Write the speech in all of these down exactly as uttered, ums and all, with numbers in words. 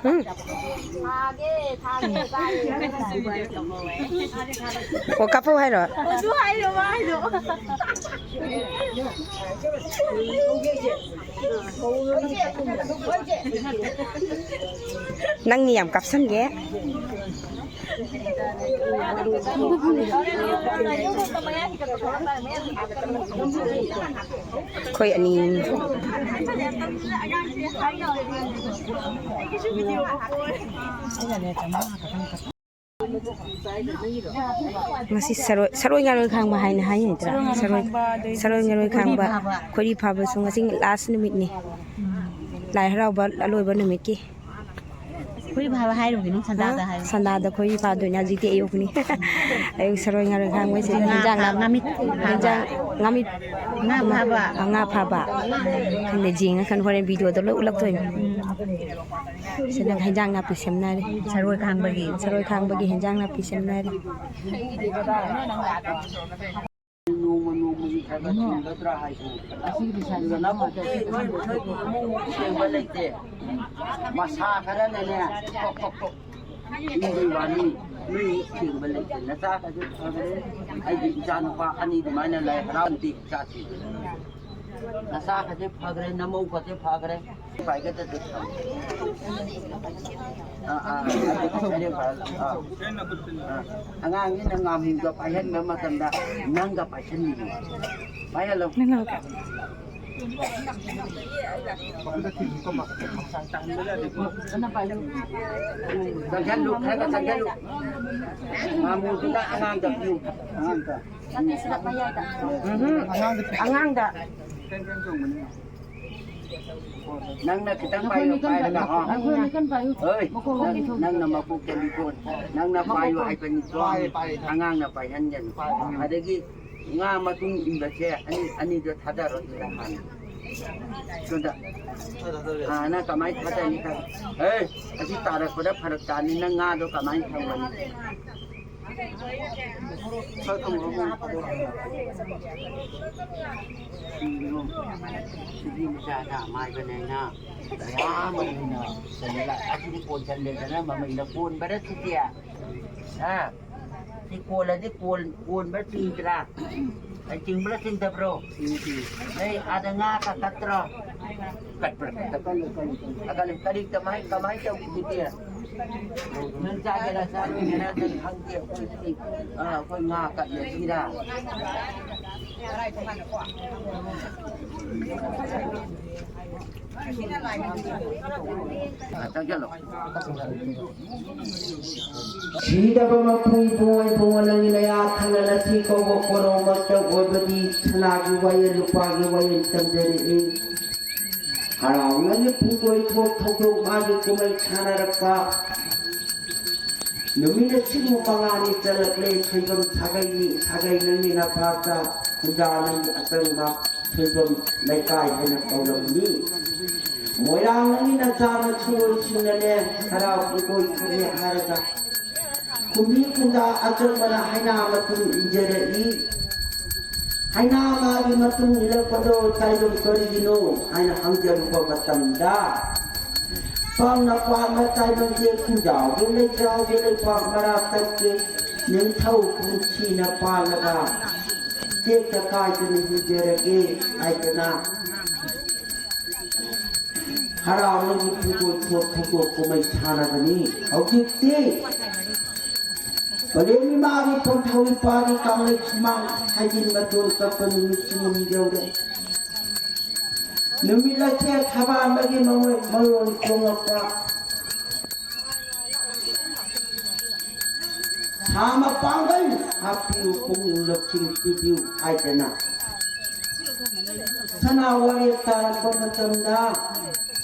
ꯎꯝ꯫ ꯑꯣ, ꯀꯥꯞꯄꯧ ꯍꯥꯏꯔꯣ? ꯑꯗꯨ ꯍꯥꯏꯔꯣ, ꯃꯥ ꯍꯥꯏꯗꯣ꯫ ꯅꯪꯅꯤ ꯌꯥꯝ ꯀꯥꯞꯁꯟꯒꯦ꯫ ꯑꯩꯈꯣꯏ ꯑꯅꯤ꯫ ꯉꯁꯤ ꯁꯔꯣꯏ, ꯁꯔꯣꯏ ꯉꯥꯔꯣꯏ ꯈꯥꯡꯕ ꯍꯥꯏꯅ ꯍꯥꯏ ꯅꯠꯇ꯭ꯔꯥ? ꯁꯔꯣꯏ ꯉꯥꯔꯣꯏ ꯁꯔꯣꯏ, ꯈꯥꯡꯕ, ꯑꯗꯩ ꯁꯔꯣꯏ ꯉꯥꯔꯣꯏ ꯈꯣꯏꯔꯤ ꯈꯥꯡꯕ, ꯐꯥꯕ꯫ ꯈꯣꯏꯔꯤ ꯐꯥꯕꯁꯨ ꯉꯁꯤ ꯂꯥꯁ ꯅꯨꯃꯤꯠꯅꯤ꯫ ꯎꯝ꯫ ꯂꯥꯏ ꯍꯔꯥꯎꯕ ꯑꯂꯣꯏꯕ ꯅꯨꯃꯤꯠꯀꯤ꯫ ꯈꯣꯏꯔꯤ ꯐꯥꯕ ꯍꯥꯏꯔꯨꯒꯤꯅꯨ, ꯁꯟꯗꯥꯗ ꯍꯥ? ꯍꯥꯏꯌꯨ꯫ ꯁꯟꯗꯥꯗ ꯈꯣꯏꯔꯤ ꯐꯥꯗꯣꯏꯅꯦ, ꯍꯧꯖꯤꯛꯇꯤ ꯑꯌꯨꯛꯅꯤ꯫ ꯑꯌꯨꯛ ꯁꯔꯣꯏ ꯉꯥꯔꯣꯏ ꯈꯥꯡꯕꯩꯁꯦ ꯉꯥ ꯍꯤꯟꯖꯥꯡ ꯐꯥ-, ꯅꯥꯄꯤ-, ꯉꯥꯃꯤꯠ ꯐꯥꯕ꯫ ꯍꯤꯟꯖꯥꯡ, ꯉꯥꯃꯤꯠ-, ꯉꯥ ꯐꯥꯕ꯫ ꯑ, ꯉꯥ ꯐꯥꯕ꯫ ꯈꯪꯗꯦ, ꯌꯦꯡꯉꯀꯥꯟꯗ ꯍꯣꯔꯦꯟ ꯚꯤꯗꯤꯑꯣꯗ ꯂꯣꯏ ꯎꯠꯂꯛꯇꯣꯏꯅꯦ꯫ ꯎꯝ꯫ ꯁꯤꯗ ꯍꯤꯟꯖꯥꯡ ꯅꯥꯄꯤ ꯁꯦꯝꯅꯔꯤ꯫ ꯁꯔꯣꯏ ꯈꯥꯡꯕꯒꯤ꯫ ꯁꯔꯣꯏ ꯈꯥꯡꯕꯒꯤ ꯍꯤꯟꯖꯥꯡ ꯅꯥꯄꯤ ꯁꯦꯝꯅꯔꯤ꯫ ꯅꯣꯡꯃ ꯅꯣꯡꯃꯒꯤ ꯈꯔ ꯈꯔ ꯁꯦꯡꯒꯗ꯭ꯔꯥ ꯍꯥꯏꯁꯤꯅꯤ꯫ ꯑꯁꯤꯒꯤ ꯄꯩꯁꯥꯗꯨꯗ ꯅꯝꯃꯒ ꯅꯠꯇꯦ, ꯅꯣꯏ, ꯅꯣꯏꯒꯤ ꯏꯃꯨꯡ ꯃꯅꯨꯡ ꯁꯦꯡꯕ ꯂꯩꯇꯦ꯫ ꯃꯁꯥ ꯈꯔꯅꯅꯦ, ꯇꯣꯛ, ꯇꯣꯛ, ꯇꯣꯛ꯫ ꯏꯃꯨꯡꯒꯤ ꯋꯥꯅꯤ, ꯅꯣꯏ ꯏꯃꯨꯡ ꯁꯦꯡꯕ ꯂꯩꯇꯦ꯫ ꯅꯆꯥꯒꯁꯦ ꯐꯈ꯭ꯔꯦ꯫ ꯑꯩꯒꯤ ꯏꯆꯥ ꯅꯨꯄꯥ ꯑꯅꯤ ꯑꯗꯨꯃꯥꯏꯅ ꯂꯥꯏ ꯍꯔꯥꯎꯗꯦ, ꯏꯆꯥꯁꯤꯡ꯫ ꯅꯆꯥꯒꯁꯦ ꯐꯈ꯭ꯔꯦ, ꯅꯃꯧꯒꯁꯦ ꯐꯈ꯭ꯔꯦ꯫ ꯄꯥꯏꯒꯗꯕꯗꯣ ꯊꯝꯃꯨ꯫ ꯑꯥ, ꯑꯥ, ꯑꯥ, ꯑꯥ꯫ ꯑꯉꯥꯡꯁꯤꯅ ꯉꯥꯃꯨꯗ ꯄꯥꯏꯍꯟꯕ ꯃꯇꯝꯗ ꯅꯪꯒ ꯄꯥꯏꯁꯟꯕꯤꯌꯨ꯫ ꯄꯥꯏꯍꯜꯂꯣ꯫ ꯅꯪ ꯂꯧꯔꯣ꯫ ꯆꯪꯁꯜꯂꯨ, ꯈꯔ ꯈꯔ ꯆꯪꯁꯜꯂꯨ꯫ ꯃꯥꯃꯨꯗꯨꯅ ꯑꯉꯥꯡꯗ ꯄꯤꯌꯨ꯫ ꯅꯠꯇꯦ, ꯁꯤꯗ ꯃꯌꯥꯏꯗ꯫ ꯎꯝꯍꯨꯝ꯫ ꯑꯉꯥꯡꯗ꯫ ꯅꯪꯅ ꯈꯤꯇꯪ ꯄꯥꯏꯌꯨ, ꯄꯥꯏꯔꯒ, ꯍꯣ꯫ ꯑꯩꯈꯣꯏ ꯃꯤꯀꯟ ꯄꯥꯏꯌꯨ꯫ ꯍꯣꯏ, ꯅꯪ, ꯅꯪꯅ ꯃꯀꯣꯛꯇ ꯂꯤꯀꯣꯟ꯫ ꯅꯪꯅ ꯄꯥꯏꯌꯨ ꯍꯥꯏꯕꯅꯤꯀꯣ꯫ ꯄꯥꯏ, ꯄꯥꯏ꯫ ꯑꯉꯥꯡꯅ ꯄꯥꯏꯍꯟꯒꯅꯨ꯫ ꯄꯥꯏ꯫ ꯑꯗꯒꯤ ꯉꯥ ꯃꯇꯨꯡ ꯏꯟꯕꯁꯦ ꯑꯅꯤ, ꯑꯅꯤꯗꯣ ꯊꯥꯗꯔꯣ ꯁꯤꯗ ꯍꯥꯟꯅ꯫ ꯁꯣꯝꯗ꯫ ꯍꯥꯟꯅ ꯀꯃꯥꯏꯅ ꯊꯥꯗꯅꯤ ꯈꯪ-, ꯑꯦ, ꯑꯁꯤ ꯇꯥꯔꯛꯄꯗ ꯐꯔꯛ ꯇꯥꯅꯤ, ꯅꯪ ꯉꯥꯗꯣ ꯀꯃꯥꯏꯅ ꯊꯝꯒꯅꯤ? ꯁꯤꯗꯤ ꯃꯆꯥꯗ ꯃꯥꯏꯕꯅꯦꯅ ꯃꯌꯥꯝ ꯑꯃ ꯂꯩꯅ ꯑꯁꯤꯗꯤ ꯀꯣꯟꯁꯤꯜꯂꯦꯗꯅ ꯃꯃꯩꯅ ꯀꯣꯟꯕꯔ ꯁꯤꯗꯤ? ꯍꯥ? ꯁꯤ ꯀꯣꯜꯂꯗꯤ ꯀꯣꯟ-, ꯀꯣꯟꯕ꯭ꯔꯥ ꯆꯤꯡꯗ꯭ꯔꯥ? ꯑꯩ ꯆꯤꯡꯕ꯭ꯔꯥ ꯆꯤꯡꯗꯕ꯭ꯔꯣ? ꯅꯣꯏ ꯑꯥꯗ ꯉꯥ ꯀꯛꯊꯠꯇ꯭ꯔꯣ? ꯀꯠꯄ꯭ꯔꯥ? ꯀꯠꯂꯦ, ꯀꯠꯂꯦ, ꯀꯠꯂꯦ꯫ ꯀꯠꯂꯦ꯫ ꯀꯔꯤ, ꯀꯃꯥꯏ, ꯀꯃꯥꯏ ꯇꯧꯁꯤꯒꯦ? ꯅꯪ ꯆꯥꯒꯦꯔꯥ ꯆꯥꯔꯣꯏꯒꯦꯔꯥ ꯅꯪ ꯈꯪꯗꯦ꯫ ꯑꯩꯈꯣꯏꯗꯤ, ꯑ, ꯑꯩꯈꯣꯏ ꯉꯥ ꯀꯠꯂꯦ ꯁꯤꯔꯥ? ꯆꯪꯁꯤꯜꯂꯣ꯫ ꯁꯤꯗꯕ ꯃꯄꯨ ꯏꯕꯨꯡꯉꯣ, ꯏꯕꯨꯡꯉꯣ ꯅꯪꯒꯤ ꯅꯌꯥ ꯊꯪꯅꯅ ꯊꯤ ꯀꯧꯕ ꯀꯣꯔꯧꯃꯛꯇ ꯑꯣꯏꯕꯗꯤ ꯁꯅꯥꯒꯤ ꯋꯥꯌꯦꯜ ꯂꯨꯄꯥꯒꯤ ꯋꯥꯌꯦꯜ ꯇꯝꯖꯔꯛꯏ꯫ ꯍꯔꯥꯎꯅꯒꯤ ꯄꯨꯡꯀꯣꯏ ꯊꯣꯛ ꯊꯧꯗꯣꯛ ꯃꯥꯒꯤ ꯀꯨꯝꯍꯩ ꯁꯥꯟꯅꯔꯛꯄ ꯅꯨꯃꯤꯠ ꯑꯁꯤꯕꯨ ꯃꯉꯥꯅꯤ ꯆꯜꯂꯛꯂꯦ꯫ ꯁꯣꯏꯕꯝ ꯁꯥꯒꯩꯅꯤ, ꯁꯥꯒꯩ ꯅꯪꯒꯤ ꯅꯄꯥꯛꯇ ꯈꯨꯟꯖꯥ ꯅꯪꯒꯤ ꯑꯆꯪꯕ ꯁꯣꯏꯕꯝ ꯂꯩꯀꯥꯏ ꯍꯥꯏꯅ ꯀꯧꯔꯝꯃꯤ꯫ ꯃꯣꯏꯔꯥꯡ ꯅꯪꯒꯤ ꯅꯆꯥ ꯅꯁꯨꯁꯤꯡꯅꯅꯦ ꯍꯔꯥꯎ ꯄꯨꯡꯀꯣꯏ ꯊꯣꯛꯑꯦ ꯍꯥꯏꯔꯒ ꯀꯨꯝꯕꯤ ꯈꯨꯟꯗꯥ ꯑꯆꯧꯕꯅ ꯍꯥꯏꯅꯥ ꯃꯇꯨꯡ ꯏꯟꯖꯔꯛꯏ꯫ ꯍꯥꯏꯅꯥ ꯃꯥꯒꯤ ꯃꯇꯨꯡ ꯏꯜꯂꯛꯄꯗꯣ ꯇꯥꯏꯕꯪ ꯀꯔꯤꯒꯤꯅꯣ ꯍꯥꯏꯅ ꯍꯪꯖꯔꯨꯕ ꯃꯇꯝꯗ, ꯄꯥꯎꯅ ꯄꯥꯝꯕ ꯇꯥꯏꯕꯪꯁꯦ ꯈꯨꯟꯖꯥꯎꯒꯤ ꯂꯩꯖꯥꯎꯒꯤ ꯂꯩꯄꯥꯛ ꯃꯔꯥ ꯇꯛꯀꯦ ꯅꯤꯡꯊꯧ ꯄꯨꯟꯁꯤꯅ ꯄꯥꯜꯂꯒ ꯇꯦꯛꯇ ꯀꯥꯏꯗꯅ ꯍꯤꯡꯖꯔꯒꯦ ꯍꯥꯏꯗꯅ ꯍꯔꯥꯎꯅꯒꯤ ꯄꯨꯡꯀꯣꯏ ꯊꯣꯛ ꯊꯧꯗꯣꯛ ꯀꯨꯝꯍꯩ ꯁꯥꯟꯅꯕꯅꯤ꯫ ꯍꯧꯖꯤꯛꯇꯤ ꯄꯂꯦꯝ ꯏꯃꯥꯒꯤ ꯄꯣꯟꯊꯧ ꯏꯄꯥꯒꯤ ꯀꯥꯡꯂꯩ ꯁꯨꯃꯥꯡ ꯍꯥꯏꯖꯤꯟ ꯃꯇꯣꯟ ꯀꯛꯄ ꯅꯨꯃꯤꯠꯁꯤꯡ ꯌꯧꯔꯦ꯫ ꯅꯨꯃꯤꯠ ꯑꯁꯦ ꯊꯕꯥꯟꯕꯒꯤ ꯃꯃꯣꯏ-, ꯃꯔꯣꯜ ꯐꯣꯡꯂꯛꯄ꯫ ꯁꯥ ꯃꯄꯥꯡꯒꯜ ꯍꯥꯞꯄꯤꯌꯨ, ꯄꯨꯛꯅꯤꯡ ꯂꯧꯁꯤꯡ ꯄꯤꯕꯤꯌꯨ ꯍꯥꯏꯗꯅ ꯁꯅꯥ ꯋꯥꯔꯦꯞ ꯇꯥꯔꯛꯄ ꯃꯇꯝꯗ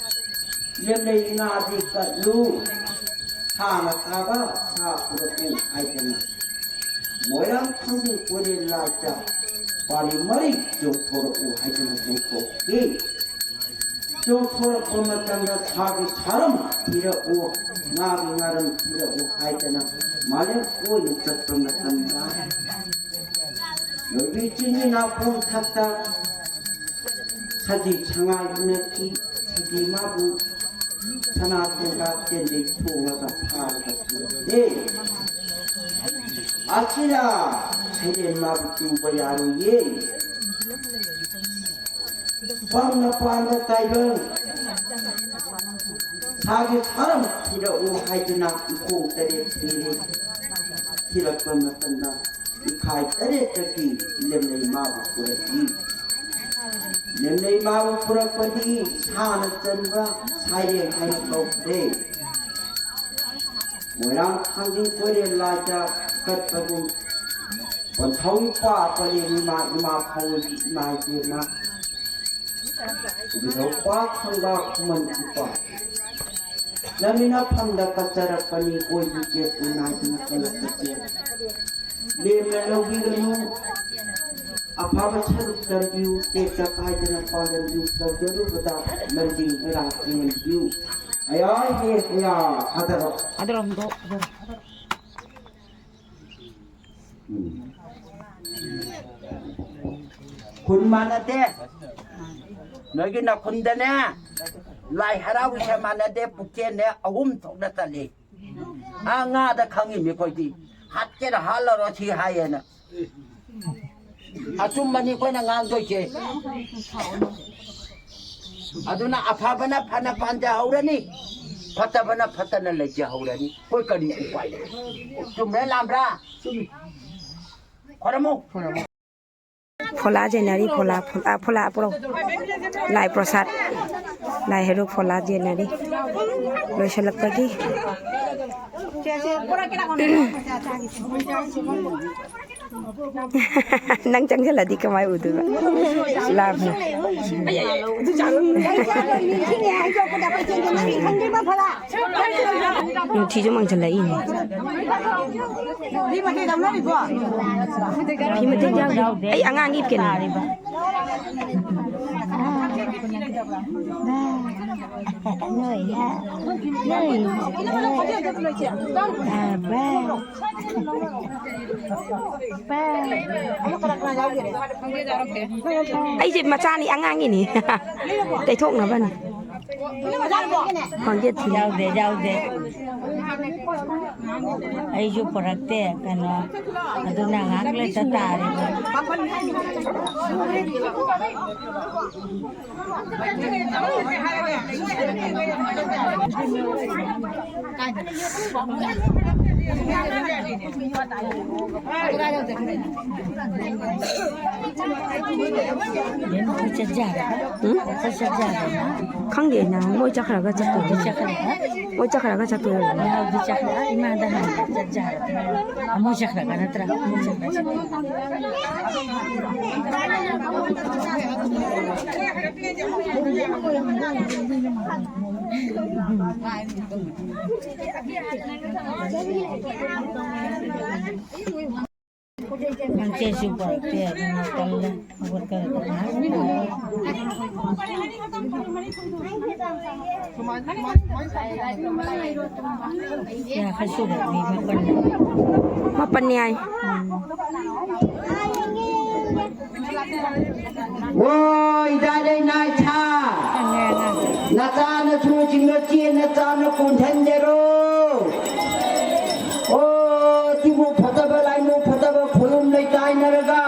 ꯂꯦꯝꯂꯩ ꯉꯥꯗꯤ ꯀꯠꯂꯨ, ꯁꯥꯅ ꯀꯥꯕ ꯁꯥ ꯄꯨꯔꯛꯎ ꯍꯥꯏꯗꯅ ꯃꯣꯏꯔꯥꯡ ꯊꯥꯡꯖꯤꯡ ꯀꯣꯏꯔꯦꯜ ꯂꯥꯏꯗ ꯄꯥꯔꯤ ꯃꯔꯤ ꯆꯣꯡꯊꯣꯔꯛꯎ ꯍꯥꯏꯗꯅ ꯆꯣꯡꯊꯣꯛꯈꯤ꯫ ꯆꯣꯡꯊꯣꯔꯛꯄ ꯃꯇꯝꯗ ꯁꯥꯒꯤ ꯁꯥꯔꯝ ꯊꯤꯔꯛꯎ, ꯉꯥꯒꯤ ꯉꯥꯔꯝ ꯊꯤꯔꯛꯎ ꯍꯥꯏꯗꯅ ꯃꯥꯂꯦꯝ ꯀꯣꯏꯅ ꯆꯠꯄ ꯃꯇꯝꯗ ꯂꯣꯏꯕꯤ ꯆꯤꯡꯒꯤ ꯅꯥꯄꯣꯝ ꯊꯛꯇ ꯁꯖꯤ ꯁꯉꯥꯏ ꯎꯅꯈꯤ꯫ ꯁꯖꯤ ꯃꯥꯕꯨ ꯁꯅꯥ ꯇꯦꯡꯒꯥ ꯆꯦꯟꯕꯤ ꯊꯣꯡꯂꯒ ꯐꯥꯔꯒ ꯄꯨꯔꯛꯂꯦ꯫ ꯑꯁꯤꯅ ꯁꯩꯔꯦꯟ ꯃꯥꯕꯨ ꯇꯨꯕ ꯌꯥꯔꯣꯏꯌꯦ꯫ ꯄꯪꯅ ꯄꯥꯟꯕ ꯇꯥꯏꯕꯪ ꯁꯥꯒꯤ ꯁꯥꯔꯝ ꯊꯤꯔꯛꯎ ꯍꯥꯏꯗꯨꯅ ꯏꯈꯣꯡ ꯇꯔꯦꯠ ꯊꯤꯔꯦ꯫ ꯊꯤꯔꯛꯄ ꯃꯇꯝꯗ ꯏꯈꯥꯏ ꯇꯔꯦꯠꯇꯒꯤ ꯂꯦꯝꯂꯩ ꯃꯥꯕꯨ ꯄꯨꯔꯛꯏ꯫ ꯂꯦꯝꯂꯩ ꯃꯥꯕꯨ ꯄꯨꯔꯛꯄꯗꯤ ꯁꯥꯅ ꯆꯟꯕ ꯁꯥꯏꯔꯦꯡ ꯍꯥꯏꯅ ꯀꯧꯈ꯭ꯔꯦ꯫ ꯃꯣꯏꯔꯥꯡ ꯊꯥꯡꯖꯤꯡ ꯀꯣꯏꯔꯦꯜ ꯂꯥꯏꯗ ꯀꯠꯄꯒꯨꯝ ꯄꯟꯊꯧ ꯏꯄꯥ ꯄꯔꯦꯡ ꯏꯃꯥ, ꯏꯃꯥ ꯐꯧ ꯏꯃꯥ ꯏꯕꯦꯝꯃ ꯏꯕꯨꯙꯧ ꯄꯥꯛ ꯈꯪꯕ ꯈꯨꯃꯟ ꯏꯄꯥ ꯂꯝꯃꯤꯅꯐꯝꯗ ꯀꯠꯆꯔꯛꯄꯅꯤ꯫ ꯀꯣꯏꯕꯤ ꯆꯦꯠꯄꯨ ꯅꯥꯏꯗꯨꯅ ꯀꯜꯂꯛꯄꯁꯦ ꯂꯦꯝꯅ ꯂꯧꯕꯤꯒꯅꯨ꯫ ꯑꯐꯕ ꯁꯔꯨꯛ ꯇꯝꯕꯤꯌꯨ, ꯇꯦꯛꯇ ꯀꯥꯏꯗꯅ ꯄꯥꯜꯍꯟꯕꯤꯌꯨ, ꯇꯧꯖꯔꯨꯕꯗ ꯂꯝꯖꯤꯡ ꯂꯩꯔꯥꯡ ꯊꯦꯡꯍꯟꯕꯤꯌꯨ꯫ ꯑꯌꯥ ꯍꯦ ꯑꯌꯥ ꯍꯥꯗꯔꯣ꯫ ꯍꯥꯗꯔꯣ, ꯍꯥꯗꯔꯣ꯫ ꯎꯝ꯫ ꯈꯨꯟ ꯃꯥꯟꯅꯗꯦ꯫ ꯅꯣꯏꯒꯤ ꯅꯈꯨꯟꯗꯅꯦ ꯂꯥꯏ ꯍꯔꯥꯎꯔꯤꯁꯦ ꯃꯥꯟꯅꯗꯦ, ꯄꯨꯛꯆꯦꯜꯅꯦ ꯑꯍꯨꯝ ꯊꯣꯛꯅ ꯆꯠꯂꯤ꯫ ꯑꯥ ꯉꯥꯗ ꯈꯪꯉꯤꯅꯤ ꯑꯩꯈꯣꯏꯗꯤ꯫ ꯍꯥꯠꯀꯦꯔꯥ ꯍꯥꯠꯂꯔꯣ ꯁꯤ ꯍꯥꯏꯌꯦꯅ꯫ ꯑꯆꯨꯝꯕꯅꯤ ꯑꯩꯈꯣꯏꯅ ꯉꯥꯡꯗꯣꯏꯁꯦ꯫ ꯑꯗꯨꯅ ꯑꯐꯕꯅ ꯐꯅ ꯄꯥꯟꯖꯍꯧꯔꯅꯤ, ꯐꯠꯇꯕꯅ ꯐꯠꯇꯅ ꯂꯩꯖꯍꯧꯔꯅꯤ꯫ ꯑꯩꯈꯣꯏ ꯀꯔꯤ ꯎꯄꯥꯏ ꯂꯩ? ꯆꯨꯝꯕ꯭ꯔꯥ ꯂꯥꯟꯕ꯭ꯔꯥ? ꯈꯣꯏꯔꯝꯃꯨ꯫ ꯐꯣꯂꯥ ꯌꯦꯟꯅꯔꯤ, ꯐꯣꯂꯥ, ꯐꯣꯂꯥ, ꯐꯣꯂꯥ ꯄꯨꯔꯛꯎ꯫ ꯂꯥꯏ ꯄ꯭ꯔꯣꯁꯥꯠ, ꯂꯥꯏ ꯍꯩꯔꯨꯛ ꯐꯣꯂꯥ ꯌꯦꯟꯅꯔꯤ꯫ ꯂꯣꯏꯁꯤꯜꯂꯛꯄꯒꯤ꯫ ꯅꯪ ꯆꯪꯁꯤꯜꯂꯗꯤ ꯀꯃꯥꯏ ꯎꯗꯣꯏꯕ? ꯂꯥꯞꯅ꯫ ꯅꯨꯡꯊꯤꯁꯨ ꯃꯪꯁꯤꯜꯂꯛꯏꯅꯦ꯫ ꯐꯤ ꯃꯇꯦꯛ ꯌꯥꯎꯗꯦ꯫ ꯑꯩ ꯑꯉꯥꯡꯒꯤ ꯀꯩꯅꯣ꯫ ꯑꯩꯁꯦ ꯃꯆꯥꯅꯤ, ꯑꯉꯥꯡꯒꯤꯅꯤ꯫ ꯇꯩꯊꯣꯛꯅꯕꯅꯤ꯫ ꯈꯪꯗꯦ, ꯊꯤ꯫ ꯌꯥꯎꯗꯦ, ꯌꯥꯎꯗꯦ꯫ ꯑꯩꯁꯨ ꯄꯨꯔꯛꯇꯦ, ꯀꯩꯅꯣ, ꯑꯗꯨꯅ ꯉꯥꯏꯍꯥꯛ ꯂꯩꯇ ꯇꯥꯔꯦ꯫ ꯎꯝ? ꯈꯪꯗꯦ, ꯅꯪ ꯃꯣꯏ ꯆꯠꯈ꯭ꯔꯒ ꯆꯠꯇꯣꯏꯅꯦ꯫ ꯃꯣꯏ ꯆꯠꯈ꯭ꯔꯒ ꯆꯠꯇꯣꯏꯅꯦ꯫ ꯏꯃꯥꯗ ꯍꯪꯉꯦ, ꯆꯠ ꯆꯥꯔ꯫ ꯑꯃꯨꯛ ꯆꯠꯈ꯭ꯔꯒ ꯅꯠꯇ꯭ꯔꯥ? ꯑꯃꯨꯛ ꯆꯠꯈ꯭ꯔꯒ ꯆꯠꯈ꯭ꯔꯒ꯫ ꯅꯪ ꯆꯦꯁꯨ ꯄꯨꯔꯛꯇꯦ, ꯑꯗꯨꯅ ꯇꯜꯂꯦ꯫ ꯍꯧꯒꯠꯀꯗꯕ ꯉꯥꯏꯍꯥꯛ ꯉꯥꯏꯔꯦ꯫ ꯀꯌꯥ ꯈꯔ ꯁꯨꯔꯦ? ꯃꯤ ꯃꯥꯄꯟ꯫ ꯃꯥꯄꯟꯅꯤ ꯍꯥꯏ꯫ ꯎꯝ꯫ ꯑꯣ, ꯏꯗꯥꯗꯩ ꯅꯥꯏꯊꯥ꯫ ꯅꯆꯥꯅꯁꯨ ꯆꯤꯡꯅ ꯆꯦꯟꯅ ꯆꯥꯅ ꯀꯣꯟꯊꯟꯖꯔꯣ꯫ ꯑꯣ, ꯇꯤꯃꯨ ꯐꯠꯇꯕ, ꯂꯥꯏꯃꯨ ꯐꯠꯇꯕ ꯈꯨꯂꯨꯝ ꯂꯩꯇꯥꯏꯅꯔꯒ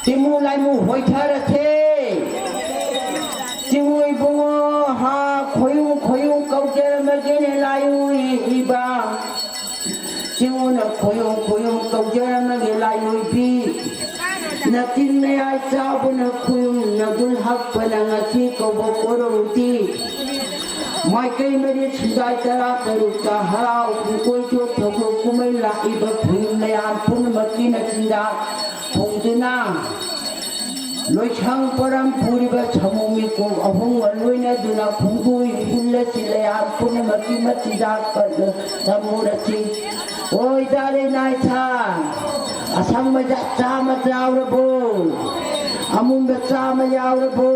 ꯇꯤꯃꯨ ꯂꯥꯏꯃꯨ ꯍꯣꯏꯊꯔꯁꯦ꯫ ꯆꯤꯡꯉꯨ ꯏꯕꯨꯡꯉꯣ, ꯍꯥ, ꯈꯣꯌꯨꯝ ꯈꯣꯌꯨꯝ ꯀꯧꯖꯔꯝꯃꯒꯦꯅꯦ ꯂꯥꯏꯃꯨ ꯏꯕ꯫ ꯆꯤꯡꯉꯨꯅ ꯈꯣꯌꯨꯝ ꯈꯣꯌꯨꯝ ꯀꯧꯖꯔꯝꯃꯒꯦ ꯂꯥꯏꯃꯨ ꯏꯕꯤ꯫ ꯅ ꯆꯤꯡ ꯃꯌꯥꯏ ꯆꯥꯎꯕꯅ ꯈꯨꯌꯨꯝ ꯅꯒꯨꯜ ꯍꯛꯄꯅ ꯉꯁꯤ ꯀꯧꯕ ꯀꯣꯔꯧꯗꯤ꯫ ꯃꯥꯏꯀꯩ ꯃꯔꯤ ꯁꯨꯡꯖꯥꯏ ꯇꯔꯥ ꯇꯔꯨꯛꯇ ꯍꯔꯥꯎ ꯀꯨꯝꯀꯣꯏ ꯊꯧꯗꯣꯛ ꯀꯨꯝꯍꯩ ꯂꯥꯛꯂꯤꯕ ꯈꯨꯌꯨꯝ ꯃꯌꯥꯝ ꯄꯨꯝꯅꯃꯛꯀꯤ ꯃꯆꯤꯟꯖꯥꯛ ꯐꯣꯡꯗꯨꯅ ꯂꯣꯏꯁꯪ ꯄꯣꯔꯝ ꯄꯨꯔꯤꯕ ꯁꯥꯃꯨ ꯃꯤꯀꯣꯛ ꯑꯍꯨꯝꯒ ꯂꯣꯏꯅꯗꯨꯅ ꯈꯣꯡꯒꯨ ꯏꯪꯒꯨꯜ ꯑꯁꯤ ꯂꯌꯥꯝ ꯄꯨꯝꯅꯃꯛꯀꯤ ꯃꯆꯤꯟꯖꯥꯛ ꯀꯠꯅ ꯊꯝꯃꯨꯔꯁꯤ꯫ ꯑꯣꯏ ꯗꯥꯔꯦ ꯅꯥꯏꯊꯥ, ꯑꯁꯪꯕ ꯖꯥꯠ ꯆꯥꯃ ꯌꯥꯎꯔꯕꯣ? ꯑꯃꯨꯟꯕ ꯆꯥꯃ ꯌꯥꯎꯔꯕꯣ?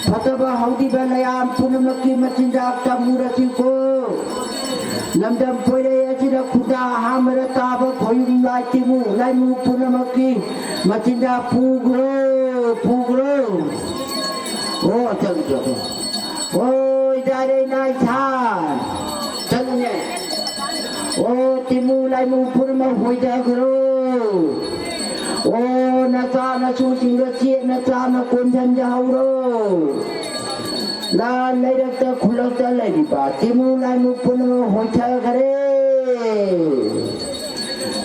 ꯐꯠꯇꯕ ꯍꯧꯈꯤꯕ ꯂꯌꯥꯝ ꯄꯨꯝꯅꯃꯛꯀꯤ ꯃꯆꯤꯟꯖꯥꯛ ꯇꯝꯃꯨꯔꯁꯤꯀꯣ꯫ ꯂꯝꯗꯝ ꯄꯣꯏꯔꯩ ꯑꯁꯤꯗ ꯈꯨꯟꯗꯥ ꯑꯍꯥꯟꯕꯗ ꯇꯥꯕ ꯈꯣꯌꯨꯝ ꯂꯥꯏ ꯇꯤꯃꯨ ꯂꯥꯏꯃꯨ ꯄꯨꯝꯅꯃꯛꯀꯤ ꯃꯆꯤꯟꯖꯥꯛ ꯄꯨꯈ꯭ꯔꯣ, ꯄꯨꯈ꯭ꯔꯣ꯫ ꯑꯣ, ꯆꯠꯂꯨ, ꯆꯠꯂꯨ꯫ ꯑꯣꯏ ꯗꯥꯔꯦ ꯅꯥꯏꯊꯥ꯫ ꯆꯠꯂꯨꯅꯦ꯫ ꯑꯣ, ꯇꯤꯃꯨ ꯂꯥꯏꯃꯨ ꯄꯨꯝꯅꯃꯛ ꯍꯣꯏꯊꯈ꯭ꯔꯣ꯫ ꯑꯣ, ꯅꯆꯥ ꯅꯁꯨꯁꯤꯡꯗꯣ ꯆꯦꯠꯅ ꯆꯥꯅ ꯀꯣꯟꯁꯤꯟꯖꯍꯧꯔꯣ꯫ ꯂꯥꯟ ꯂꯩꯔꯛꯇ ꯈꯨꯜꯂꯛꯇ ꯂꯩꯔꯤꯕ ꯇꯤꯃꯨ ꯂꯥꯏꯃꯨ ꯄꯨꯝꯅꯃꯛ ꯍꯣꯏꯊꯈ꯭ꯔꯦ꯫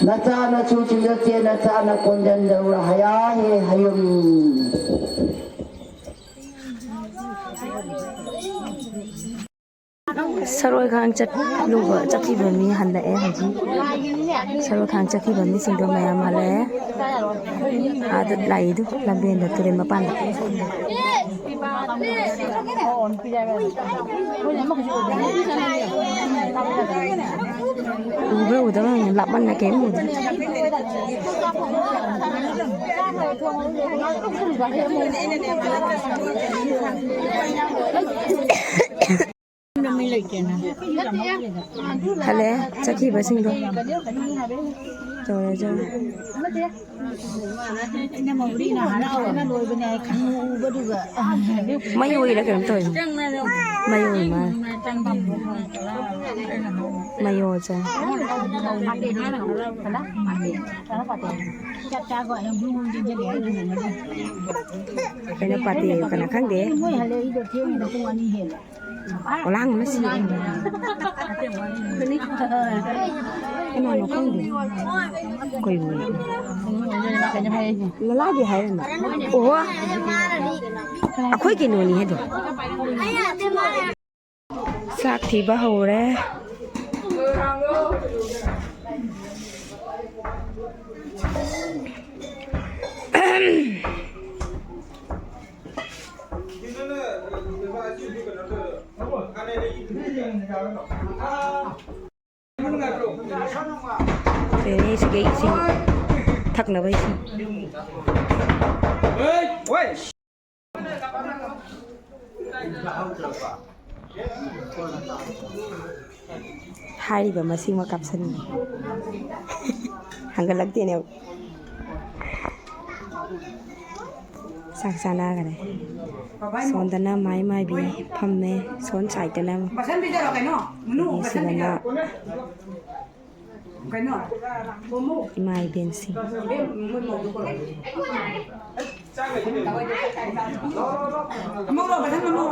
ꯅꯆꯥ ꯅꯁꯨꯁꯤꯡꯗꯣ ꯆꯦꯠꯅ ꯆꯥꯅ ꯀꯣꯟꯁꯤꯟꯖꯍꯧꯔꯣ꯫ ꯍꯌꯥ ꯍꯦ ꯍꯌꯨꯝ꯫ ꯁꯔꯣꯏꯈꯥꯡ ꯆꯠꯂꯨꯕ, ꯆꯠꯈꯤꯕ ꯃꯤ ꯍꯜꯂꯛꯑꯦ ꯍꯧꯖꯤꯛ꯫ ꯁꯔꯣꯏꯈꯥꯡ ꯆꯠꯈꯤꯕ ꯃꯤꯁꯤꯡꯗꯣ ꯃꯌꯥꯝ ꯍꯜꯂꯛꯑꯦ꯫ ꯑꯥꯗ ꯂꯥꯛꯏꯗꯨ ꯂꯝꯕꯦꯟꯗ ꯇꯨꯔꯦꯜ ꯃꯄꯥꯟꯗ꯫ ꯎꯕ꯭ꯔꯥ ꯎꯗꯕ꯭ꯔꯥ ꯈꯪꯗꯦ, ꯂꯥꯞꯃꯟꯅ ꯀꯩꯝ ꯎꯗꯦ꯫ ꯍꯜꯂꯛꯑꯦ ꯆꯠꯈꯤꯕꯁꯤꯡꯗꯣ꯫ ꯆꯧꯔꯦ, ꯆꯧꯔꯦ꯫ ꯃꯌꯣꯏꯔ ꯀꯩꯅꯣꯝ ꯇꯧꯋꯦ꯫ ꯃꯌꯣꯏ ꯃꯥꯜꯂꯦ꯫ ꯃꯌꯣꯏ ꯆꯪꯉꯦ꯫ ꯀꯩꯅꯣ ꯄꯥꯇꯦ ꯀꯅꯥ ꯈꯪꯗꯦ꯫ ꯄꯣꯂꯥꯡ ꯑꯃ ꯁꯤꯔꯦ꯫ ꯀꯅꯥꯅꯣ ꯈꯪꯗꯦ꯫ ꯀꯩꯅꯣ꯫ ꯂꯂꯥꯒꯤ ꯍꯥꯏꯔꯅ꯫ ꯑꯣꯍꯣ꯫ ꯑꯩꯈꯣꯏ ꯀꯩꯅꯣꯅꯤ ꯍꯥꯏꯗꯣ꯫ ꯆꯥꯛ ꯊꯤꯕ ꯍꯧꯔꯦ꯫ ꯂꯩꯔꯦ ꯁꯤꯒꯩ ꯏꯁꯤꯡ ꯊꯛꯅꯕ ꯏꯁꯤꯡ꯫ ꯍꯥꯏꯔꯤꯕ ꯃꯁꯤꯡꯃꯛ ꯀꯥꯞꯁꯟꯒꯦ꯫ ꯍꯪꯒꯠꯂꯛꯇꯦꯅꯦ꯫ ꯆꯥꯛ ꯆꯥꯅꯈꯔꯦ꯫ ꯁꯣꯝꯗꯅ ꯃꯥꯏ ꯃꯥꯏꯕꯤ ꯐꯝꯃꯦ꯫ ꯁꯣꯝ ꯁꯥꯏꯠꯇꯅ ꯃꯁꯟ ꯄꯤꯖꯔꯣ ꯀꯩꯅꯣ? ꯃꯅꯨ ꯃꯁꯟ ꯁꯤꯗꯅ ꯄꯤꯖꯔꯣ꯫ ꯀꯩꯅꯣ? ꯏꯃꯥ ꯏꯕꯦꯟꯁꯤꯡ꯫ ꯃꯧꯔꯣ, ꯃꯊꯪ ꯃꯧꯔꯣ꯫